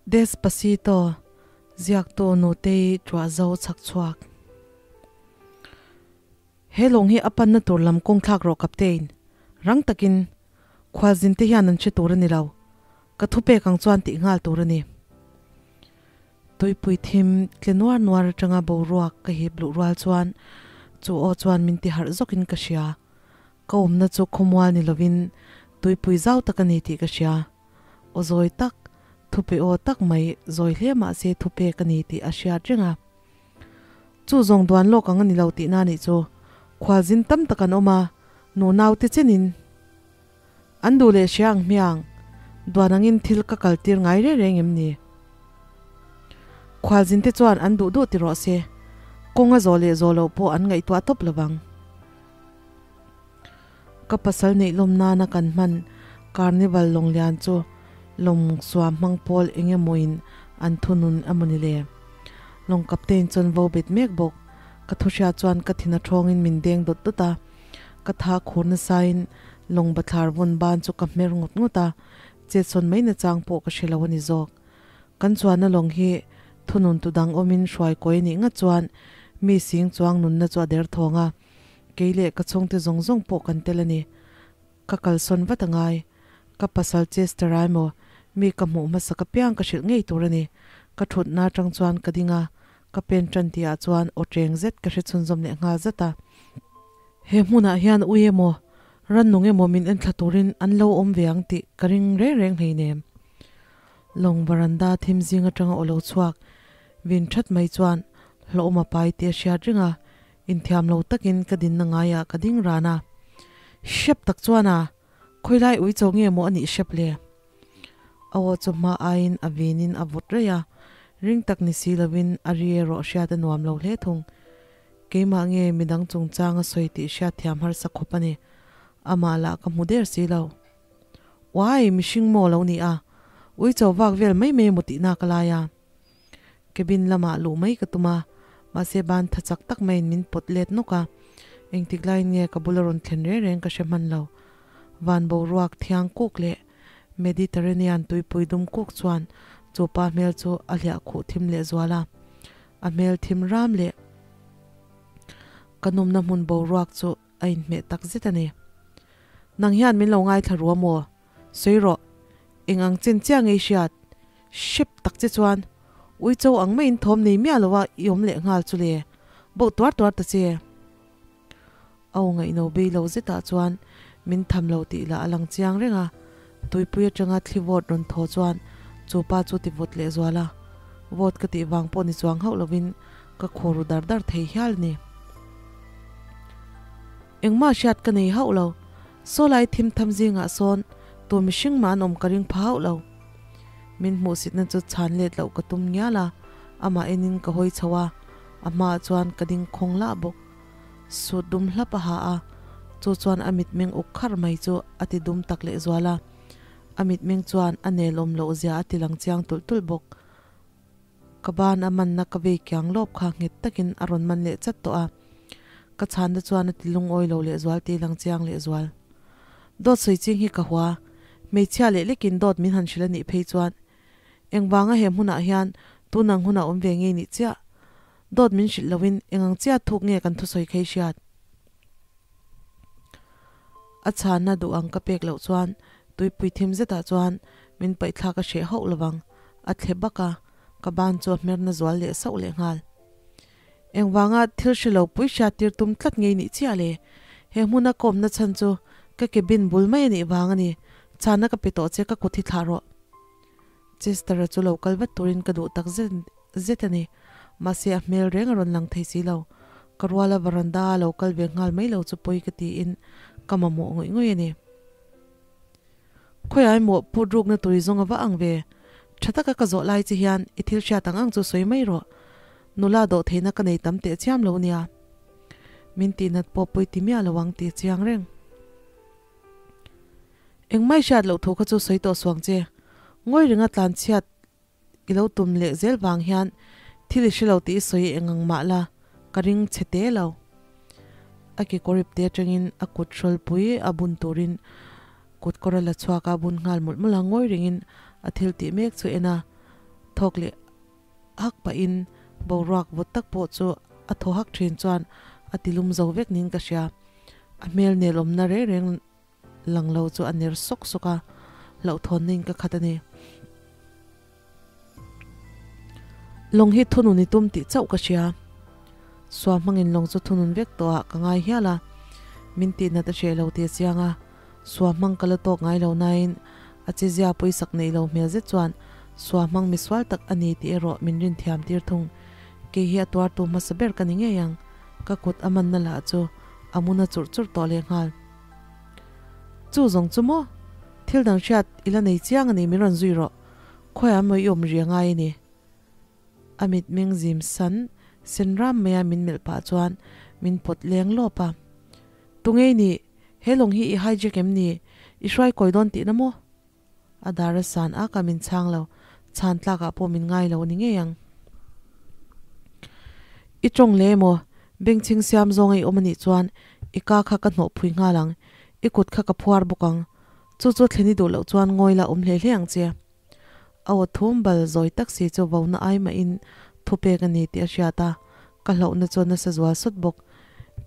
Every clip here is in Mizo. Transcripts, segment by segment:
Despacito, ziaktu Nutei Ṭuahzo chhak chhuak. He lawng hi a panna tur lam kawng thlak rawh Captain. Rang takin khualzin te hian an hre tur a ni lo. Ka thupek ang chuan tih nghal tur a ni. Tuipui thim tle nuar nuar atanga boruak ka hip luh rual chuan chu aw chuan min ti harh zawkin ka hria. Ka awmna chu khawmual ni lovin tuipui zau tak a ni tih ka hria. Aw zawi tak, thupe aw tak mai zawi hle mah se thupek a ni tih a hriat reng a. Chu zawng duan lawk ang a ni lo tihna nih chu. Khualzin tam tak an awm a, nu naute chenin an duh leh hria ang hmiang. Duan angin thil ka kal tir ngai reng reng em ni? Khualzin te chuan an duh duh ti rawh se, kawng a zawh leh zawh loh pawh an ngaihtuah tawp lo vang. Ka pasal neih lawm nana kan hman Carnival lawnglian chu lawm suam hmang pawl eng emawin an thunun a maw ni le? Lawng captain chuan vo bet mek bawk. Ka thuhria chuan ka thin a thawngin min deng dawt dawt a. Ka tha khur nasain lawng bathlar vawn ban chu ka hmer ngawt ngawt a, chetsawn mai nachang pawh ka hre lo a ni zawk. Kan chuanna lawng hi thunun tu dang awmin hruai kawi a nih ngat chuan mi sing chuang nunna chu a derthawng a. Kei leh ka chhungte zawng zawng pawh kan tel a ni. Ka kalsawn vat a ngai. Ka pasal Chester a emaw, mi ka hmuh hmasak apiang ka hrilh ngei tur a ni. Ka thutna atang chuan ka ding a, ka pen tan tihah chuan aw cheng zet ka hre chhunzawm leh nghal zat a. He hmunah hian ui emaw, rannung emaw min enthla turin an lo awm ve ang tih ka ring reng reng hleinem. Lawng varanda thim zing atanga aw lo chhuak vin that mai chuan hlauhawm a pai tih a hriat reng a, Inthiam lo takin ka dinna ngaiah ka ding ran a. Hrep tak chuan a, khawilai ui cho nge maw a nih hrep le? A aw chu hma aiin a vinin a vawt raih a, ring tak ni si lovin a ri erawh hriat a nuam lo hle thung. Keimah nge midang chungchang a sawi tih hriat thiam harsa khawp a ni. Amah lah ka hmu der si lo. Uai, mihring maw lo ni a, ui cho vak vel mai mai emaw tihna ka lai a. Cabin lamah luh mai ka tum a, mahse ban tha chak tak maiin min pawt let nawk a, engtik laiin nge ka bula rawn thlen reng reng ka hre hman lo. Van boruak thiang kuk leh Mediterranean tuipui dum kuk chuan chu pa hmel chu a hliah khuh thim leh zual a, a hmel thim ram leh ka nawmna hmun boruak chu a inhmeh tak zet a ni. Nang hian min lo ngaithla ru a maw? Sawi rawh, eng ang chen chiah ngei hriat? Hrep tak che chuan Uicho ang maiin thawm nei miah lo a i awm leh nghal chu le, boh tuar tuar ta che. A aw ngaihno bei lo zetah chuan min tham lo tih lah a lang chiang reng a, tuipui atanga thli vawt rawn thaw chuan chu pa chu ti vawt leh zual a, vawt ka tih vang pawh ni chuang hauh lovin ka khaw ru dar dar thei hial a ni. Engmah hriat ka nei hauh lo, saw lai thim tham zingah sawn tu mihring mah an awm ka ring pha hauh lo. Min hmuhsitna chu chhan let loh ka tum ngial a, amah enin ka hawi chho a, a hmaah chuan ka ding khawng lah bawk. Suit dum hlap a ha a, chu chuan a mitmeng uk khar mai chu a ti dum tak leh zual a, a mitmeng chuan a nelawm loh zia a ti lang chiang tulh tulh bawk. Ka ban a manna ka vei kiang lawp kha nghet takin a rawn man leh chat tawh a, ka chhanna chuan a ti lungawi lo leh zual tih lang chiang leh zual. Dawt sawi ching hi ka hua, hmeichhia leh lekin dawt min han hrilh a nih phei chuan engvanga he hmunah hian tunang huna awm ve ngei nih chiah dawt min hrilh loin engang chiah thuk nge kan thusawi khei hriat. A chhanna duh ang ka pek loh chuan tuipui thim zetah chuan min paihthlak a hreh hauh lovang, a thle bak a, ka ban chu a hmerna zual leh sauh leh nghal. Engvanga thil hre lo pui hriat tir tum tlat ngei nih chiah le? He hmuna ka awmna chhan chu ka cabin bul mai a nih vang a ni, chhanna ka pe tawh che ka kut hi thlah rawh. Chester-a chu lo kal vat turin ka duh tak zet zet a ni. Mahse a hmel reng a rawn lang thei si lo. Ka ruala varanda a lo kal ve nghal mai lo chu pawi ka tiin ka mamawh ngawih ngawih a ni. Khawiah emaw put rukna tui zawng a va ang ve. Tha taka ka zawh lai che hian i thil hriat ang ang chu sawi mai rawh. Nula dawh theihna ka nei tam teh chiam lo nia. Min tihnat pawh pawi ti miah lo ang tih chiang reng. Engmah i hriat loh thu kha chu sawi tawh suang che. Ngawi ringa tlan chhiat I lo tum leh zel vang hian thil i hre lo tih i sawi eng ang mah la, ka ring chhe te lo. A kekawr ip te atangin a kut hrawlpui a bun turin kut kawr a la chhuak a, a bun nghal mawlh mawlh a, ngawi rengin a thil tih mek chu en a. Thawk leh hak pahin boruak vawt tak pawh chu a thaw hak thin chuan a ti lum zo vek niin ka hria. A hmel nel awmna reng reng lang lo chu a ner sawk sawk a, hlauhthawnna in ka khat a ni. Lawng hi thunun i tum tih chauh ka hria. Sua hmangin lawng chu thunun vek tawh ah ka ngai hial a, min tihnat a hreh lo tih a chiang a, sua hmang ka la tawk ngai lo nain a chezia pawisak neih lo hmel zet chuan sua hmang misual tak a ni tih erawh min rin thiam tir thung. Kei hi a tuartu hmasa ber ka ni ngei ang, ka kut a manna lah chu a mun a churh churh tawh lehnghal. Chu zawng chu maw? Thil dang hriat i la nei chiang a ni min rawn zui rawh. Khawiah maw i awm ri a ngai a ni. A mitmeng zim san sen ram maia min melh pah chuan min pawt leng lawp a. Tungei nih, he lawng hi i hijack em ni? I hruai kawi dawn tihna maw? A dar a san ak a min chhang lo, chhan tlakah pawh min ngai lo a ni ngei ang. I tawng le emaw, bengchheng siam zawng a i awm a nih chuan i ka kha ka hnawh phui nghal ang, i kut kha ka phuar bawk ang. Chu chu thlen i duh loh chuan ngawi la awm hle hle ang che. A aw thum bal zawi tak si chu vona ai mahin thupek a ni tih a hriat a, ka hlauhna chu a nasa zual sawt bawk.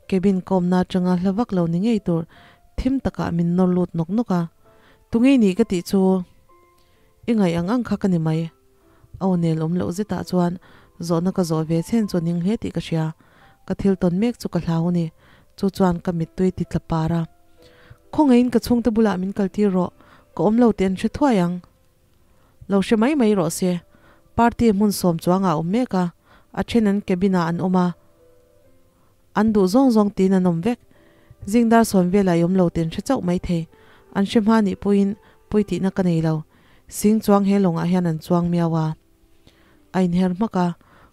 Cabin kawmna atanga hla vak lo ni ngei tur thim takah min nawr lut nawk nawk a. Tungei nih ka tih chu i ngaih ang ang kha ka ni mai. A aw nel awm loh zetah chuan zawhna ka zawh ve chhen chu a ning hle tih ka hria. Ka thil tawn mek chu ka hlau a ni. Chu chuan ka mittui ti tla par a. Khawngaihin ka chhungte bulah min kaltir rawh, ka awm lo tih an hre thuai ang. Lo hre mai mai rawh se. Party hmun sawm chuangah a awm mek a, a then an cabin ah an awm a, an duh zawng zawng tiin an awm vek. Zing dar sawn velah i awm lo tih an hre chauh mai thei. An hre hma nih pawhin pawi tihna ka nei lo. Sing chuang he lawngah hian an chuang miau a. A inher hmak a,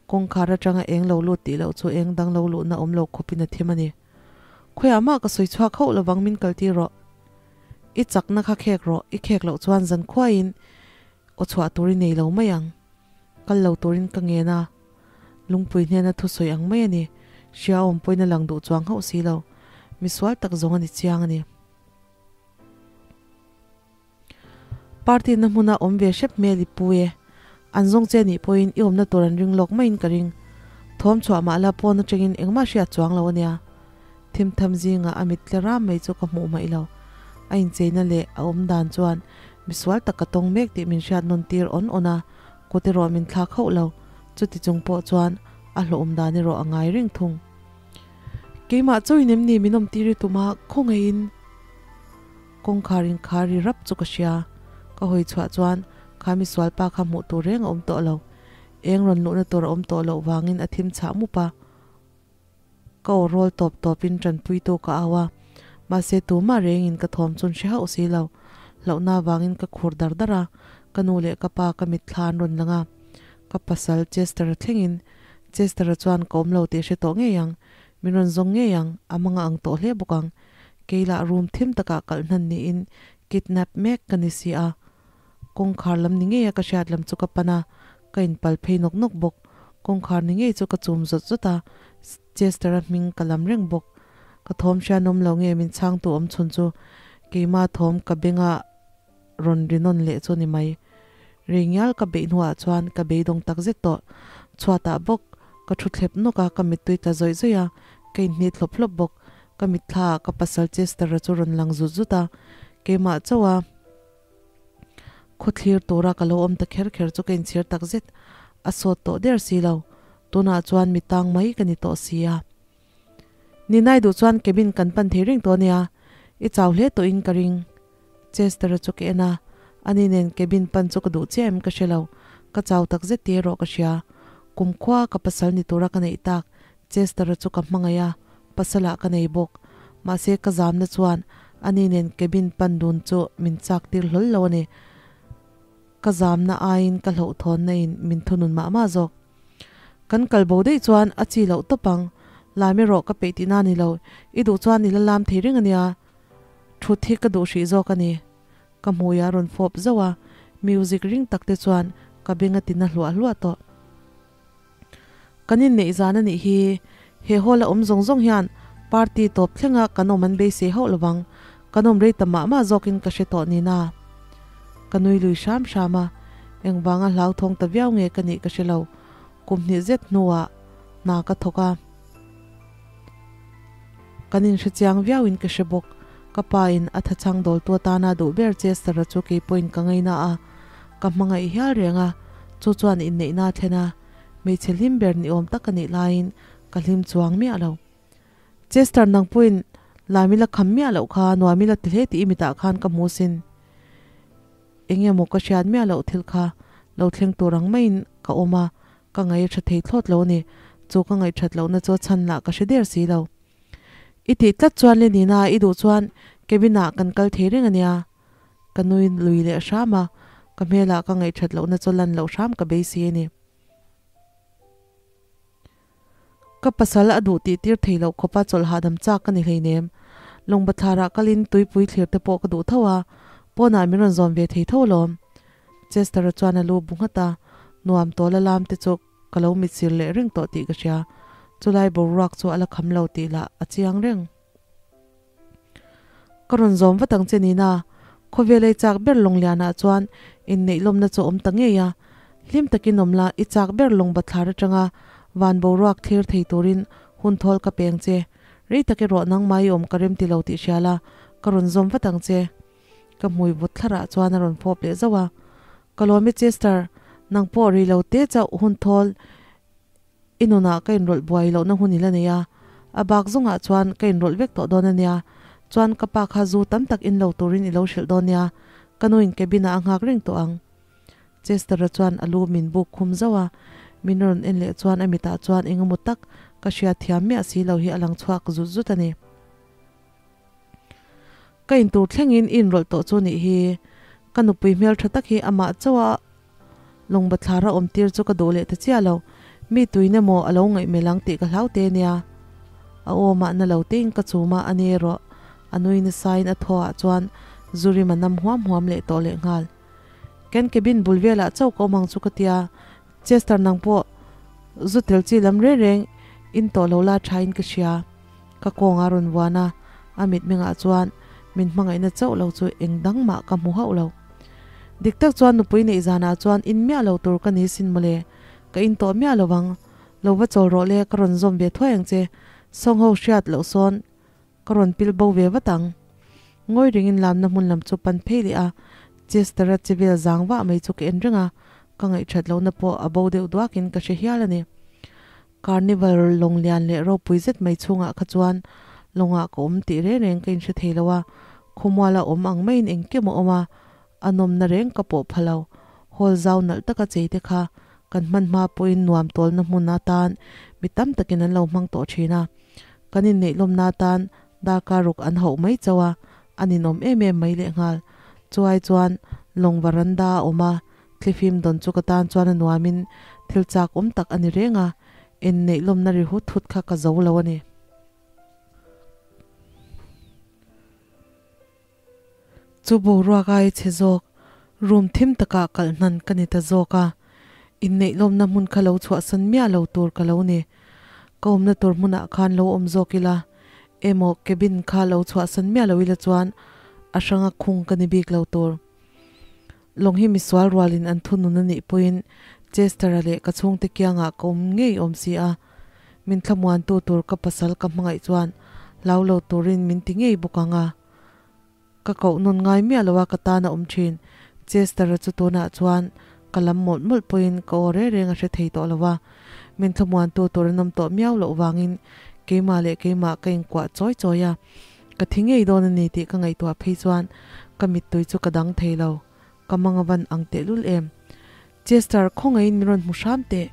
kawngkhar atanga eng lo lut tih loh chu eng dang lo luhna awm lo khawpin a thim a ni. Khawiah mah ka sawi chhuak hauh lovang min kaltir rawh. I chakna kha khek rawh, i khek loh chuan zan khuaiin aw chhuah tur i nei lo mai ang. Kal lo turin ka ngen a, lungpui hnena thusawi ang mai a ni. Hria awm pawhin a lang duh chuang hauh si lo. Misual tak zawng a ni chiang a ni. Party na hmuna awm ve hrep hmel i pu e. An zawng che nih pawhin i awmna tur an ring lawk maiin ka ring. Thawm chhuah mah la pawn atangin engmah hriat chuang lo ania. Thim tham zingah a mit tle ram mai chu ka hmuh hmaih lo. A incheina leh a awm dan chuan misual tak ka tawng mek tih min hriat nawn tir awn awn a, kut erawh min thlak hauh lo. Chuti chung pawh chuan a hlawhawm dan erawh a ngai reng thung. Keimah chauhin em ni min awm tir i tum a, khawngaihin. Kawngkhar in khar ri rap chu ka hria. Ka hawi chhuah chuan kha misual pa kha hmuh tur reng a awm tawh lo. Eng rawn luhna tur a awm tawh loh vangin a thim chhah mup a. Ka aw rawl tawp tawpin tanpuitu ka au a, mahse tumah rengin ka thawm chun hre hauh si lo. Hlauhna vangin ka khur dar dar a, ka nu leh ka pa ka mitthla an rawn lang a. Ka pasal Chester-a thlengin Chester-a chuan ka awm lo tih hre tawh ngei ang, min rawn zawng ngei ang, a manga ang tawh hle bawk ang. Kei lah room thim takah kalh hnan niin kidnap mek ka ni si a. Kawngkhar lam ni ngeia ka hriat lam chu ka pan a, ka inpal phei nawk nawk bawk. Kawngkhar ni ngei chu ka chum zawt zawt a, Chester-a hming ka lam reng bawk. Ka thawm hrian awm lo nge min chhangtu awm chhun chu keima thawm ka benga rawn ri nawn leh chu ni mai. Rei ngial ka beih hnuah chuan ka beidawng tak zet tawh. Chhuatah bawk ka thu thlep nawk a, ka mittui tla zawih zawih a, ka inhnit hlawp hlawp bawk. Ka mitthlaah ka pasal Chester-a chu rawn lang zut zut a, keimah chauh a khawthlir tura ka lo awm ta kher kher chu ka inchhir tak zet. A sawt tawh der si lo, tunah chuan mi tang mai ka ni tawh si a. Ninai duh chuan cabin kan pan thei reng tawh ania, i chau hle tawhin ka ring. Chester-a chu ka en a, ani nen cabin pan chu ka duh chiah em ka hre lo, ka chau tak zet tih erawh ka hria. Kumkhua ka pasal ni tura ka neih tak Chester-a chu ka hmangaih a, pasalah ka nei bawk. Mahse ka zamna chuan ani nen cabin pan dun chu min chak tir hlawl lo a ni. Ka zamna aiin ka hlauhthawnna in min thunun mah mah zawk. Kan kal bo daih chuan a chi loh tawp ang. Lam erawh ka peih tihna a ni lo, i duh chuan i la lam thei reng a nia. Thut hi ka duh hrih zawk a ni. Ka hmui a rawn fawp zauh a, music ring tak te chuan ka beng a ti na hluah hluah tawh. Kan inneih zan a nih hi, he hall a awm zawng zawng hian party tawp thlenga kan awm an beisei hauh lovang, kan awm rei ta mah mah zawkin ka hre tawh nina. Ka nui lui hram hram a, Engvanga hlauthawng ta viau nge ka nih ka hre lo. Kum hnih zet hnuah hna ka thawk a. Kan inhre chiang viauin ka hre bawk. Ka pa in a thachhang dawltu atana duh ber Chester-a chu kei pawhin ka ngaina a, ka hmangaih hial reng a, chu chuan inneihna a thlen a, hmeichhe hlim ber ni awm tak a nih laiin ka hlim chuang miah lo. Chester nang pawhin Lami la kham miah loh kha nuam ila ti hle tih i mitah khan ka hmu sin. Eng emaw ka hriat miah loh thil kha lo thleng tur ang maiin ka awm a, ka ngaih a tha thei thlawt lo a ni. Chu ka ngaih that lohna chu a chhan lah ka hre der si lo. I tih tlat chuan le Nina, i duh chuan cabin ah kan kal thei reng a nia. Ka nui lui leh hram a, ka hmelah ka ngaih that lohna chu lan loh hram ka beisei a ni. Ka pasal a duh tih tir thei loh khawpa chawlh hahdam chak ka ni hleinem. Lawngbathlarah kalin tuipui thlir te pawh ka duh tho a, pawnah min rawn zawm ve thei tho alawm. Chester-a chuan a lu bu nghat a, nuam tawla lam te chu ka lo mitsir leh reng tawh tih ka hria. Chulai boruak chu a la kham lo tih lah a chiang reng. Ka rawn zawm vat ang che Nina, khawvel ei chak ber Lawnglianah chuan inneih lawmna chu awm ta ngei a. Hlim takin awm la, i chak ber lawng bathlar atanga van boruak thlir thei turin hun thawl ka peng che. Rei tak erawh nangmah i awm ka rem ti lo tih hria la, ka rawn zawm vat ang che. Ka hmui vut thlarah chuan a rawn fawp leh zauh a. Ka lawm e Chester, nang pawh rei lo te chauh hun thawl I nunah ka inrawlh buai lohna hun i la nei a, a bak zawngah chuan ka inrawlh vek tawh dawn a nia. Chuan ka pa kha zu tam tak in lo turin i lo hrilh dawn nia, ka nuin cabin-ah a nghak reng tawh ang. Chester-a chuan a lu min buk khum zauh a, min rawn en leh chuan a mitah chuan eng emaw tak ka hriat thiam miah si lo hi a lang chhuak zut zut a ni. Ka intur thlengin i inrawlh tawh chu nih hi. Ka nupui hmeltha tak hi amah chauh a Lawng bathlar a awm tir chu ka duh leh ta chiah lo. Mi tuin emaw a lo ngaihmel ang tih ka hlau te nia. A awmah na lo tein ka chum a, a ni erawh a nui nasain a thaw ah chuan zu rim a nam huam huam leh tawh leh nghal. Ken cabin bul velah chauh ka awm ang chu ka tia, Chester nang pawh zu tel chi lam reng reng in tawh lo la tha in ka hria. Ka kawng a rawn vuan a, a mitmengah chuan min hmangaihna chauh lo chu eng dang mah ka hmu hauh lo. Dik tak chuan nupui neih zanah chuan in miah lo tur ka ni sin mawle, ka in tawh miah lo vang, lo va chawl rawh le ka rawn zawm ve thuai ang che, sawng ho hriat loh sawn ka rawn pil bo ve vat ang. Ngawi ringin lamna hmun lam chu pan phei leh a, Chester-a che vel zang vah mai chu ka en reng a, ka ngaihṭhat lohna pawh a bo deuh duakin ka hre hial a ni. Carnival lawng lian leh ropui zet mai chhungah kha chuan lawngah ka awm tih reng reng ka inhre thei lo a, khawmuala awm ang maiin engkim a awm a, a nawmna reng ka pawh pha lo. Hall zau nalh taka chei te kha kan hman hma pawhin nuam tawlna hmun atan mi tam takin an lo hmang tawh thin a, kan inneih lawmna atan darkar ruk an hauh mai chauh a, a ninawm em em mai lehnghal. Chuai chuan lawng varanda a awm a, Thlifim dawn chu ka tan chuan a nuamin thil chak awm tak a ni reng a, inneih lawmna ri hut hut kha ka zo lo a ni. Chu boruak ai chhe zawk, room thim takah kalh hnan ka ni ta zawk a, inneih lawmna hmun kha lo chhuahsan miah lo tur ka lo ni. Ka awmna tur hmunah khan lo awm zawk ila, emaw cabin kha lo chhuahsan miah lo ila chuan a hranga khung ka ni bik lo tur. Lawng hi misual rualin an thunun a nih pawhin Chester-a leh ka chhungte kiangah ka awm ngei awm si a, min thlamuantu tur ka pasal ka hmangaih chuan hlau lo turin min ti ngei bawk ang a. Ka koh nawn ngai miah lo a ka tan a awm thin. Chester-a chu tunah chuan ka lam mawlh mawlh pawhin ka aw reng reng a hre thei tawh lo a, min thlamuantu tur an awm tawh miau loh vangin keimah leh keimah ka inkuah chawi chawi a. Ka thi ngei dawn a ni tih ka ngaihtuah phei chuan ka mittui chu ka dang thei lo. Ka mang a van ang tehlul em. Chester, khawngaihin min rawn hmu hram teh.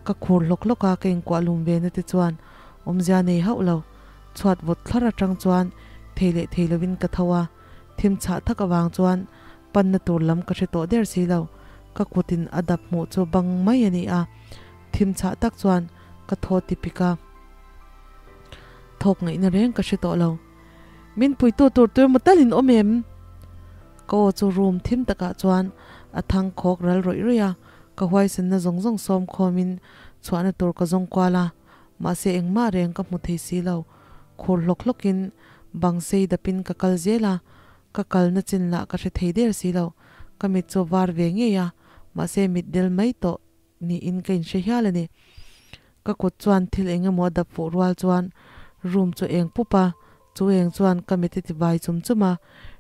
Ka khur hlawk hlawk a, ka inkuah lum ve na te chuan awmzia nei hauh lo. Chhuat vawt thlar atang chuan thei leh thei lovin ka tho a, thim chhah thak avang chuan panna tur lam ka hre tawh der si lo. Ka kutin a dap hmuh chu bang mai a ni a, thim chhah tak chuan ka thaw ti pik a. Thawk ngaihna reng ka hre tawh lo. Min puitu tur tur maw talin awm em? Ka aw chu room thim takah chuan a thang khawk ral rawih rawih a, ka huaisenna zawng zawng sawm khawmin chhuahna tur ka zawng kual a, mahse engmah reng ka hmu thei si lo. Khur hlawk hlawkin bang sei dapin ka kal zel a, ka kalna chin lah ka hre thei der si lo. Ka mit chu var ve ngei a, Mahse mitdel mai tawh niin ka inhre hial a ni. Ka kut chuan thil eng emaw a dap fuh rual chuan room chu eng pup a, chu eng chuan ka mit a ti vai chum chum a,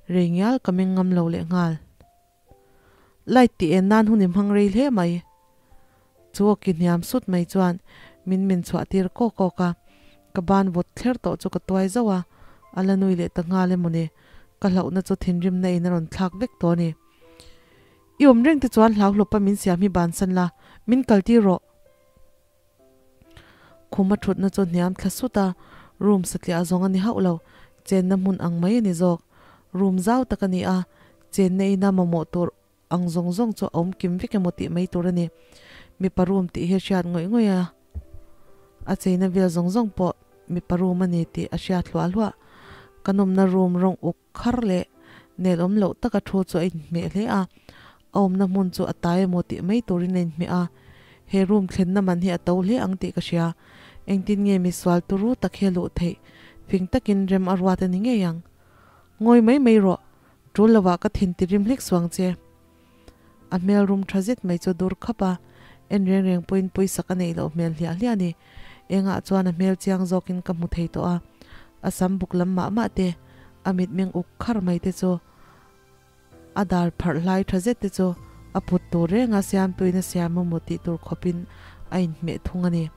rei ngial ka meng ngam lo leh nghal. Light tih en nan hun i hmang rei hle mai. Chu aw ki hniam sut mai chuan min men chhuah tir kawk kawk a, ka ban vawt thler tawh chu ka tuai zauh a, a la nui leh ta nghal emaw ni, ka hlauhna chu thinrimna in a rawn thlak vek tawh a ni. I awm reng te chuan hlau hlawpa min siam hi bansan la, min kal tir rawh. Khum a thutna chu hniam thla sut a, room satliah zawng a ni hauh lo, chenna hmun ang mai a ni zawk. Room zau tak a ni a, chenna ina mamawh tur ang zawng zawng chu a awm kim vek emaw tih mai tur a ni. Mipa room tih hi a hriat ngawih ngawih a, a cheina vel zawng zawng pawh mipa room a ni tih a hriat hluah hluah. Ka nawmna room rawng uk Khar leh nel awm loh taka thu chu a inhmeh hle a, a awmna hmun chu a tai emaw tih mai turin a inhmeh a. He room thlenna man hi a to hle ang tih ka hria. Engtin nge misual turu tak hi a luh theih? Fing takin rem a ruat a ni ngei ang. Ngawi mai mai rawh, tul lovah ka thin ti rim hlek suang che. A hmel rum tha zet mai chu dur khap a, en reng reng pawhin pawisak a neih loh hmel hliah hliah a ni. Engah chuan a hmel chiang zawkin ka hmu thei tawh a, a sam buk lam mah mah te, a mitmeng uk khar mai te chu, a dar pharh hlai tha zet te chu a put tur renga siamtuin a siam emaw tih tur khawpin a inhmeh thung a ni.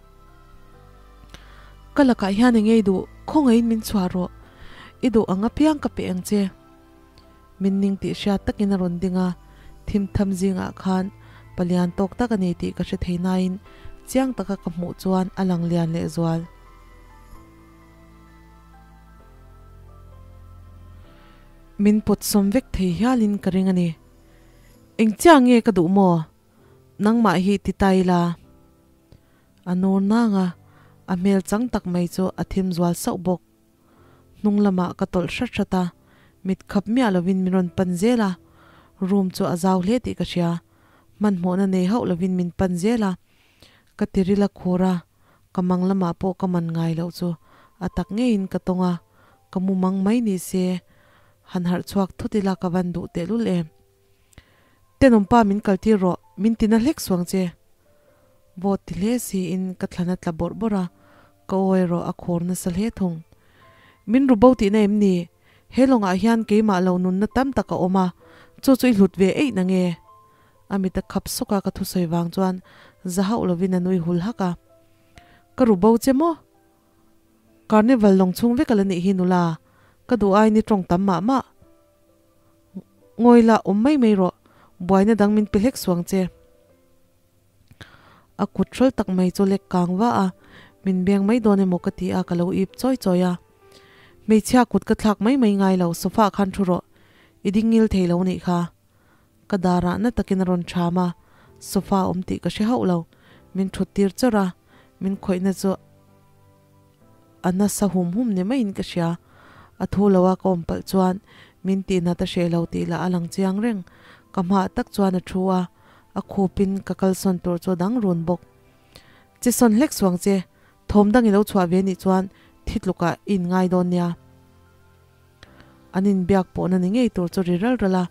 Ka lakah hian eng ei duh, khawngaihin min chhuah rawh, i duh ang apiang ka pe ang che. Min ning tih hriat takin a rawn ding a, thim tham zingah khan palian tawk tak a ni tih ka hre thei nain chiang taka ka hmuh chuan a lang lian leh zual. Min pawt sawm vek thei hialin ka ring a ni. Eng chiang nge ka duh maw? Nangmah hi ti ta ila. A nur nang a, a hmel chang tak mai chu a thim zual sauh bawk. Hnung lamah ka tawlh hrat hrat a, mit khap miah lovin min rawn pan zel a, room chu a zau hle tih ka hria. Hmanhmawhna nei hauh lovin min pan zel a, ka tiril a khur a, ka mang lamah pawh ka man ngai loh chu a tak ngeiin ka tawng a, ka mu mang mai ni se, han harh chhuak thut ila ka van duh tehlul em. Tenawmpa min kaltir rawh, min tina hlek suang che. Vawt ti hle siin ka thlan a tla bawrh bawrh a, ka aw erawh a khur nasa hle thung. Min ru bo tihna em ni? He lawngah hian keimah lo nunna tam tak a awm a, chu chu i hlut ve eih na nge? A mit a khap sawk a, ka thusawi vang chuan za hauh lovin a nui hul hak a. Ka ru bo che maw? Carnival lawng chhung vek a la nih hi nula, ka duh aiin i tawng tam mah mah. Ngawi la, awm mai mai rawh, buaina dang min pe hlek suang che. A kut hrawl tak mai chu lek kang va a, min beng mai dawn emaw ka ti a, ka lo ip chawi chawi a. Hmeichhia kut ka thlak mai mai ngai lo, sofa ah khan thu rawh, i ding ngil thei lo nih kha. Ka darah na takin a rawn ṭham a, sofa awm tih ka hre hauh lo, min ṭhut tir chawrh a, min khawihna chu a nasa hum hum ni maiin ka hria. A thu lo a ka awm palh chuan min tihnat a hreh lo tih lah a lang chiang reng. Ka hmaah tak chuan a thu a, a khupin ka kalsawn tur chu a dang run bawk. Che sawn hlek suang che, thawm dang i lo chhuah ve nih chuan thi tlukah i inngai dawn nia. An inbiak pawhna ni ngei tur chu ri ral ral a,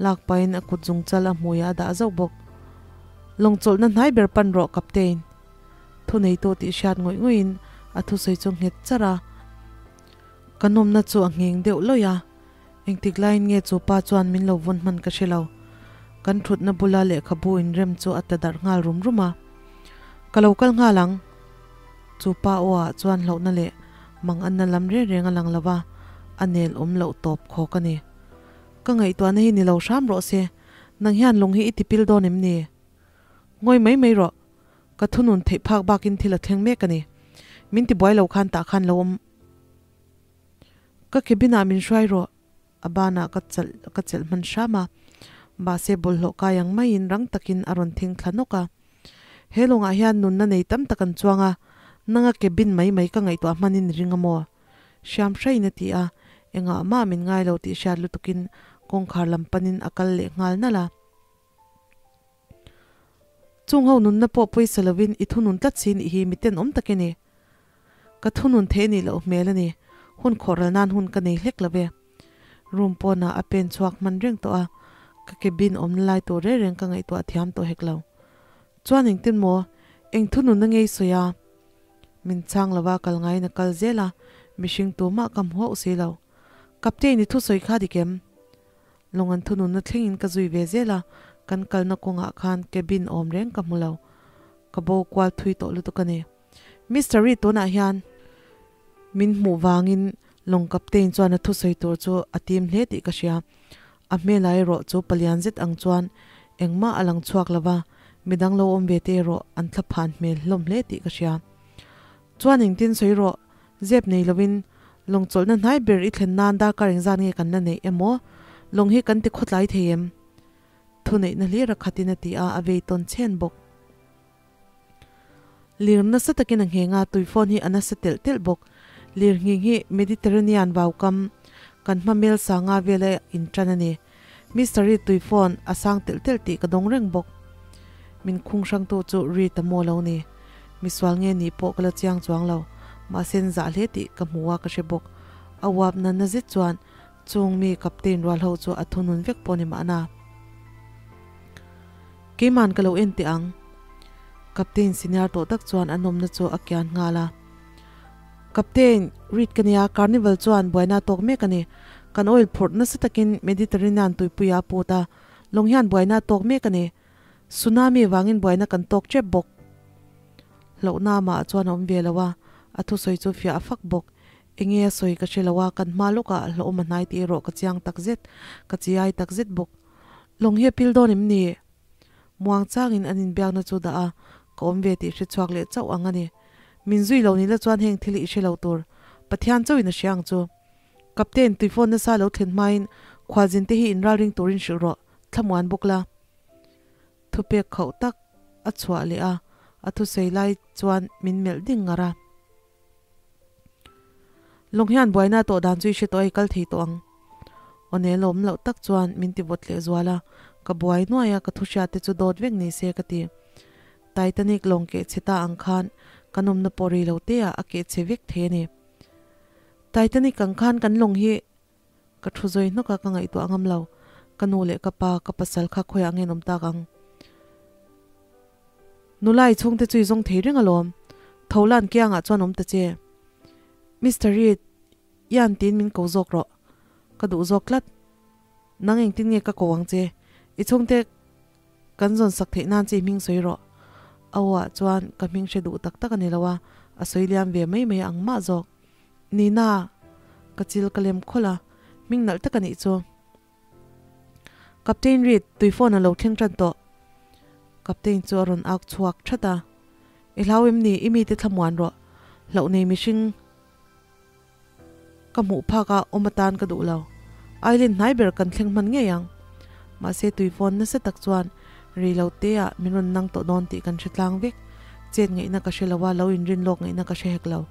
lak pahin a kut zung chal a hmuiah a dah zauh bawk. Lawng chawlhna hnai ber pan rawh, Captain. Thuneitu tih hriat ngawih ngawihin a thusawi chu nghet char a. Ka nawmna chu a ngheng deuh lawih a, engtik laiin nge chu pa chuan min lo vawn hman ka hre lo. Kan thutna bula lehkhabu inrem chu a ta darh nghal rum rum a. Ka lo kal nghal ang. Chu pa aw ah chuan hlauhna leh mang anna lam reng reng a lang lo va, a nel awm loh tawp khawk a ni. Ka ngaihtuahna hi ni lo hram rawh se, nang hian lung hi i tipil dawn em ni? Ngawi mai mai rawh, ka thunun theih phak bakin thil a thleng mek a ni. Min tibuai lo khan tah khan lo awm. Ka cabin ah min hruai rawh, a banah ka chalh ka chelh hman hram a, mahse bawlhhlawh kai ang maiin rang takin a rawn thing thla nawk a. He lawngah hian nunna nei tam tak an chuang a, nanga cabin mai mai ka ngaihtuah hmanin i ring a maw? Hriam hraiin a ti a, engah mah min ngai lo tih hriat lutukin kawngkhar lam panin a kal leh nghal nalh a. Chung ho nunna pawh pawisa lovin i thunun tlat si nih hi miten awm tak i ni. Ka thunun theih nih loh hmel a ni, hun khawhral nan hun ka nei hlek lo ve. Room pawnah a pen chhuak hman reng tawh a, Ka cabin awmna lai tur reng reng ka ngaihtuah thiam tawh hek lo. Chuan engtin maw? Eng thunun a ngei sawi a? Min chhang lova kal ngaiin a kal zel a, mihring tumah ka hmu hauh si lo. Captain i thusawi kha dik em? Lawng an thununna thlengin ka zui ve zel a, kan kalna kawngah khan cabin awm reng ka hmu lo. Ka bo kual thui tawh lutuk a ni. Mister Reed tunah hian min hmuh vangin lawng captain chuan a thusawi tur chu a tim hle tih ka hria. A hmela erawh chu palian zet ang chuan engmah a lang chhuak lo va, midang lo awm ve te erawh an thlaphan hmel hlawm hle tih ka hria. Chuan engtin sawi rawh, zep nei lovin lawng chawlhna hnai ber i thlen nan darkar engzat nge kan la neih emaw, lawng hi kan ti khawtlai thei em? Thuneihna hlir a khatin a ti a, a vei tawn chhen bawk. Lir nasa takin a ngheng a, tui phone hi a nasa telh telh bawk. Lir nghing hi Mediterranean vaukam kan hma mel sanga vela intan a ni. Mister Reed tui phone a sang telh telh tih ka dawng reng bawk. Min khung hrangtu chu Reed a maw lo ni. Misual nge nih pawh ka la chiang chuang lo. Mahse an zah hle tih ka hmu a ka hre bawk. A uap na na zet chuan chung mi captain rual ho chu a thunun vek pawh ni mahna. Keiman ka lo en teh ang. Captain senior tawh tak chuan a nawmna chu a kian nghal a. Captain, Reed ka nia, Carnival chuan buaina a tawk mek a ni. Kan oil phurh nasa takin Mediterranean tuipuia a put a, lawng hian buaina a tawk mek a ni. Tsunami vangin buaina kan tawk tep bawk. Hlauhna amah chuan a awm ve lo a, a thusawi chu fiah a fak bawk. Enge a sawi ka hre lo a, kan hma lawkah hlauhawm a hnai tih erawh ka chiang takzet, ka chiai takzet bawk. Lawng hi a pil dawn em ni? Muang changin an inbiakna chu dah a, ka awm ve tih hre chhuak leh chauh ang a ni. Min zui lo ni la chuan heng thil hi i hre lo tur. Pathian chauhin a hria ang chu. Captain, tuifawn nasa lo thlen hmain khualzin te hi inralring turin hrilh rawh, thlamuan bawk la. Thupek khauh tak a chhuah leh a, a thusawi lai chuan min melh ding ngar a. Lawng hian buaina tawh dan chu i hre tawh a, i kal thei tawh ang. Aw nel awm loh tak chuan min ti vawt leh zual a, ka buai nuai a, ka thu hriat te chu dawt vek ni se ka ti. Titanic lawng keh chhe ta ang khan kan awmna pawh rei lo te ah a keh chhe vek thei a ni. Titanic ang khan kan lawng hi Ka thu zawi hnawk a, ka ngaihtuah ngam lo. Ka nu leh ka pa, ka pasal kha khawiah nge an awm tak ang? Nula i chhungte chu i zawng thei reng alawm. Tho lan kiangah chuan awm ta che. Mister Reed, Ian tiin min ko zawk rawh. Ka duh zawk tlat. Nang engtin nge ka ko ang che? I chhungte kan zawn sak theih nan che i hming sawi rawh. A aw ah chuan ka hming hre duh tak tak a ni lo a, a sawi liam ve mai mai ang mah zawk. Nina, ka chil ka lem khawlh a, hming nalh tak a nih chu. Captain Reed, tui phone a lo thleng tan tawh. Captain chu a rawn ak chhuak that a. I hlau em ni, i mite thlamuan rawh. Hlauh nei mihring ka hmuh phak a, awm atan ka duh lo. Island hnai ber kan thleng hman ngei ang. Mahse tui phone nasa tak chuan rei lo te ah min rawn nang tawh dawn tih kan hre tlang vek. Chet ngaihna ka hre lo a, lo inrin lawk ngaihna ka hre hek lo.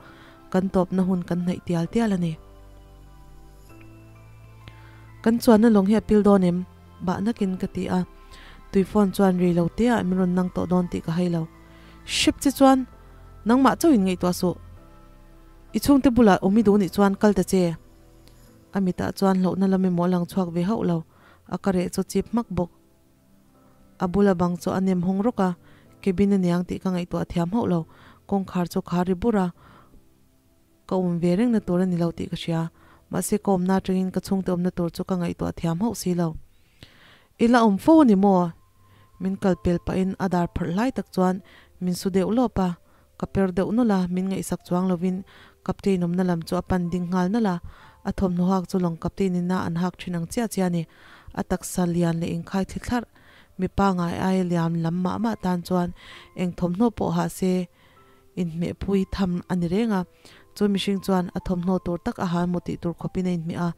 Kan tawpna hun kan hnaih tial tial a ni. Kan chuanna lawng hi a pil dawn em? Bah nakin ka ti a. Tui phone chuan rei lo te ah min rawn nang tawh dawn tih ka hai lo. Hrep che chuan nangmah chauh in ngaihtuah suh. I chhungte bulah awm i duh nih chuan kal ta che. A mitah chuan hlauhna lam emaw a lang chhuak ve hauh lo. A ka reh chu chip hmak bawk. A bula bang chu a nem hawng rawk a, cabin a niang tih ka ngaihtuah thiam hauh lo. Kawngkhar chu khar ri bur a, ka awm ve rengna tur a ni lo tih ka hria. Mahse ka awmna atangin ka chhungte awmna tur chu ka ngaihtuah thiam hauh si lo. I la awm fo a ni maw? Min kal pel pahin a dar pharh hlai tak chuan min su deuh lawp a, ka per deuh nawlh a, min ngaihsak chuang lovin Captain awmna lam chu a pan ding nghal nalh a, a thawmhnaw hak chu lawng Captain ina an hak thin ang chiah chiah a ni. A taksa lian leh inkhai thli thlarh, mipa ngai aia liam lam mah mah tan chuan eng thawmhnaw pawh ha se inhmeh pui tham a ni reng a, chu mihring chuan a thawmhnaw tur tak a hal maw tih tur khawpin a inhmeh a,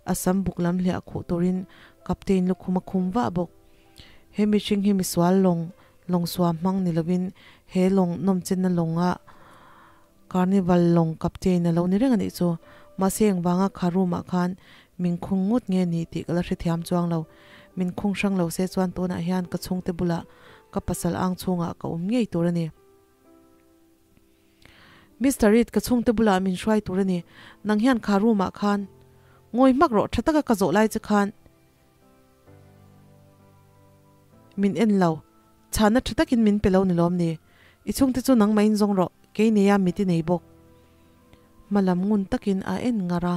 a sam buk lam hliah khuh turin Captain lukhum a khum vah bawk. He mihring hi misual lawng lawng suam hmang ni lovin he lawng nawmchenna lawnga Carnival lawng captain a lo ni reng a nih chu. Mahse engvanga kha room ah khan min khung ngut nge ni tih ka la hrethiam chuang lo. Min khung hrang lo se chuan tunah hian ka chhungte bulah ka pasal ang chhungah ka awm ngei tur a ni. Mister Reed ka chhungte bulah min hruai tur a ni. Nang hian kha room ah khan ngawi hmak rawh tha taka ka zawh lai che khan. Min en lo. Chhanna tha takin min pe lo ni lawm ni? I chhungte chu nangmah in zawng rawh, kei neia mit i nei bawk. Hmalam ngun takin a en ngar a,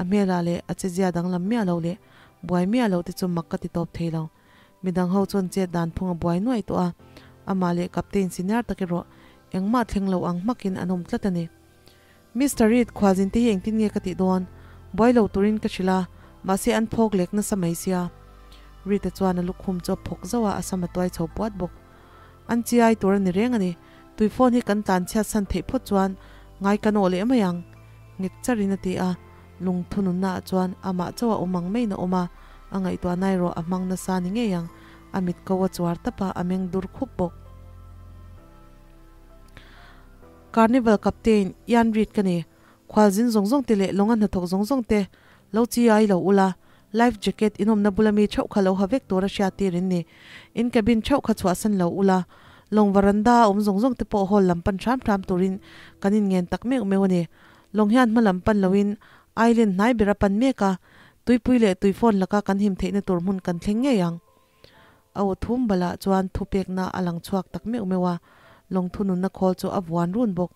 a hmelah leh a chezia danglam miah lo leh buai miah lo te chu mak ka ti tawp thei lo. Midang ho chuan chet dan phung a buai nuaih tawh a, amah leh Captain senior tak erawh engmah thleng lo ang hmakin an awm tlat a ni. Mister Reid, khualzin te hi engtin nge ka tih dawn? Buai lo turin ka hrilh a, mahse an phawk lek nasa mai sia. Reid-a chuan a lukhum chu a phawk zauh a, a sam a tuai chho puat bawk. An chiai tur a ni reng a ni. Tui phone hi kan tlan chhiat san theih phawt chuan ngai ka nawh leh mai ang, nghet charin a ti a. Lungthu nunnaah chuan amah chauh a awm ang maiin a awm a, a ngaihtuahna erawh a hmang nasa ni ngei ang. A mit ko a chuar tap a, a meng dur khup bawk. Carnival Captain, Ian Reid ka ni. Khualzin zawng zawng te leh lawnga hnathawk zawng zawng te lo chi ai lo ula, life jacket inawmna bula mi theuh kha lo ha vek tura hriat tir in ni. In cabin theuh kha chhuahsan lo ula, lawng varanda a awm zawng zawng te pawh hall lam pan hram hram turin kan inngen tak meuh meuh a ni. Lawng hian hma lam pan loin island hnai ber a pan mek a, tuipui leh tuifawn laka kan him theihna tur hmun kan thleng ngei ang. A aw thum balah chuan thupekna a lang chhuak tak meuh meuh a, lawng thununna khawl chu a vuan run bawk.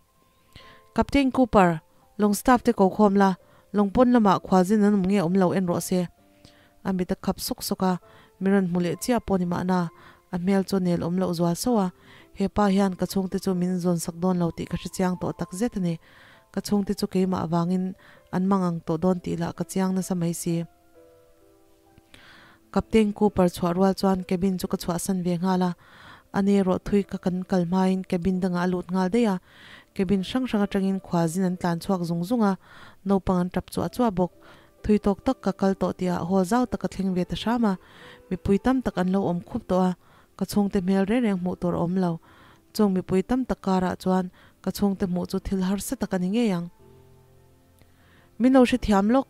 Captain Cooper, lawng staff te ko khawm la, lawng pawn lamah khualzin an awm nge awm lo en rawh se. A mit a khap sawk sawk a, mi rawn hmu leh chiah pawh ni mahna, a hmel chu nel awm loh zual sauh a, he pa hian ka chhungte chu min zawn sak dawn lo tih ka hre chiang tawh tak zet a ni. Ka chhungte chu keimah avangin an mang ang tawh dawn tih lah ka chiang nasa mai si. Captain Cooper chhuah rual chuan cabin chu ka chhuahsan ve nghal a, a ni erawh thui ka kan kal hmain cabin dangah a lut nghal daih a, cabin hrang hrang atangin khualzin an tlan chhuak zung zung a, naupang an tap chuah chuah bawk. Thui tawk tak ka kal tawh tihah hall zau tak ka thleng ve ta hram a, mipui tam tak an lo awm khup tawh a, ka chhungte hmel reng reng hmuh tur a awm lo. Chung mipui tam tak karah chuan ka chhungte hmuh chu thil harsa tak a ni ngei ang. Min lo hrethiam lawk,